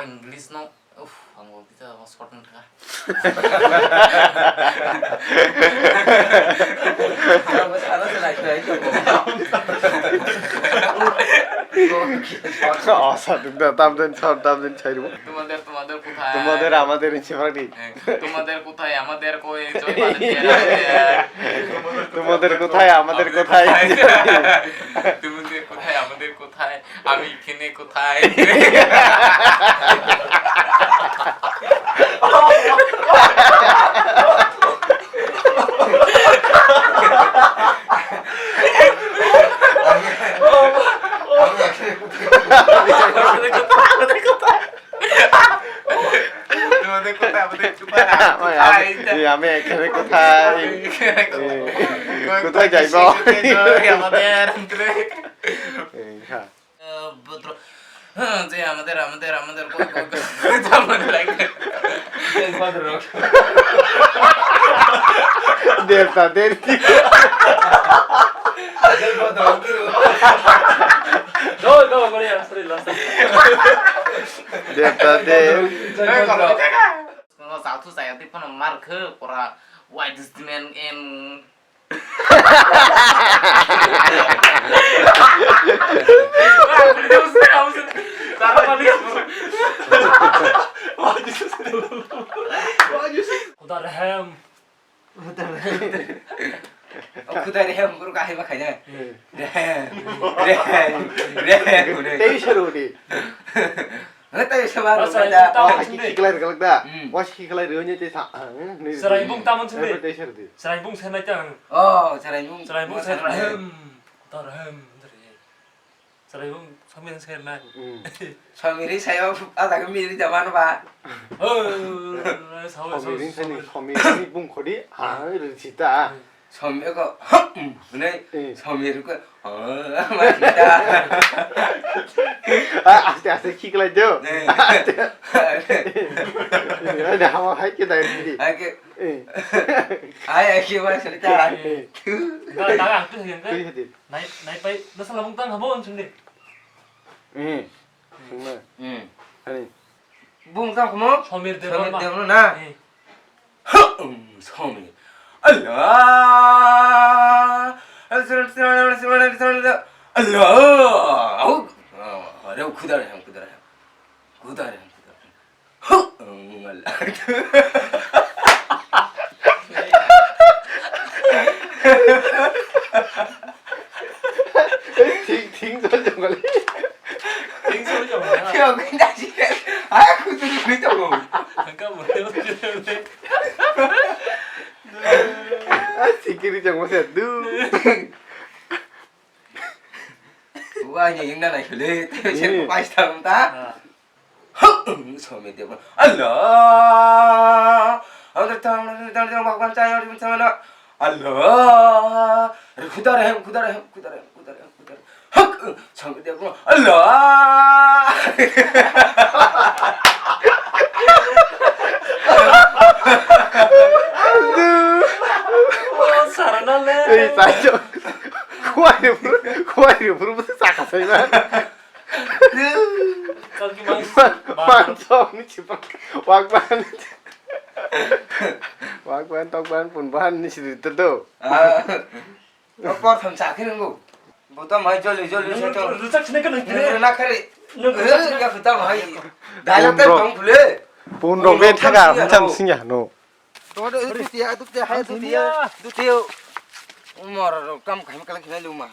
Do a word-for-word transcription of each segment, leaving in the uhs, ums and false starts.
English no, uff, ang bo bisa short wng thaka. Oh, sa duk da, tam den short, tam den chai ru. তোমাদের, তোমাদের কোথায়? তোমাদের, আমাদের, ইচ্ছে ফারাক নেই। হ্যাঁ, তোমাদের কোথায়? আমাদের কই? তোমাদের কোথায়? আমাদের কোথায়? তোমাদের কোথায়? আমাদের কোথায়? আমি এখানে কোথায়? তোমাদের কোথায়? আমাদের কোথায়? আমি, আমি, কোথায়? এই, আমি এখানে কোথায়? আমি এখানে কোথায়? এই, কোথায় যাইব? কোথায় যাইব? আমাদের এই, হ্যাঁ। আহ, ভদ্র-, হ্যাঁ, যে আমাদের, আমাদের, আমাদের কই, কই, কই? আমাদের লাগে। ভদ্র। দেবতা, দেবী। Go, go, go, yeah, sorry, last time. দেবতা, দেবী। Jai Bhadra. Saotu saya di phano mar khe pora, why this man and Khuda Raham. Oh, Khuda Raham, guru kahai ba khaina. Raham, Raham, Raham, Raham. Tei sero di. Hwtai se ba rwgwi da. Waisa khiklai rwgwlak da. Hmm. Waisa khiklai rwgwi tei sa, ah, nini. Chwraibung tamon sindi. Tei sero di. Chwraibung senai tang. Oh, Chwraibung. Chwraibung senai. Ahem. Kotor ahem. Chwraibung samir senai. Hmm. Samiri sayo ada ke miri jaman ba. Oh, samiri seni, samiri bung khodi, ah, rwchita. Somir ko, hmm, hwnwi, eh, somir ko, oh, ma sita. Ah, aste aste khiklai do. Eh. Aste. Ada hawa hai ke dai di. Hai ke. Eh. Hai, hai ke ma sita. Eh. Tui hadi. Nai, nai pai, nasa lamung tang habo on sini. Eh. Sungna. Hmm. Ani. Bung tang hamo? Somir Debbarma. Somir Debbarma na. Eh. Somni. Allah. Allah. Are khudare ham, khudare ham. Khudare ham, khudare ham. Allah. Thing, thing, thing, thing. Thing soi jong na. Thing soi jong na. Ai, aku tu ni tu. Angka boleh, boleh, boleh. Ah, sikiri jong masih tu. Wah, ni yang na lai kule. Tapi saya pas tahu ta. Somir Debbarma. Allah! Ang tang tang tang bhagwan chaya ri chaya na. Allah! Khuda raham, khuda raham, khuda raham, khuda raham, khuda raham. Hak! Somir Debbarma. Allah! Oh, sarana le. Ei, sai jo. Kuai ri buru, kuai ri buru, buru saka sai na. Kalki mas, man, man, so, ni chipang. Wak ban. Wak ban, tok ban, pun ban, ni siri tedo. Ah. Por tham sa khe nungu. Buta mai joli, joli se to. Rujak sini kan nang. Nungu na khari. Nungu rujak sini. Ya buta mai. Dala ta tong phule. Pun rok be thaga, macam sing ya, no. Tong de, dutia, dutia, hai dutia, dutia. Umar kam khai kala khina luma.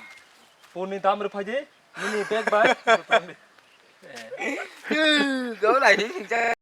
Pun ni dam re phaji. Nini bag bai. Go lai di sing cha.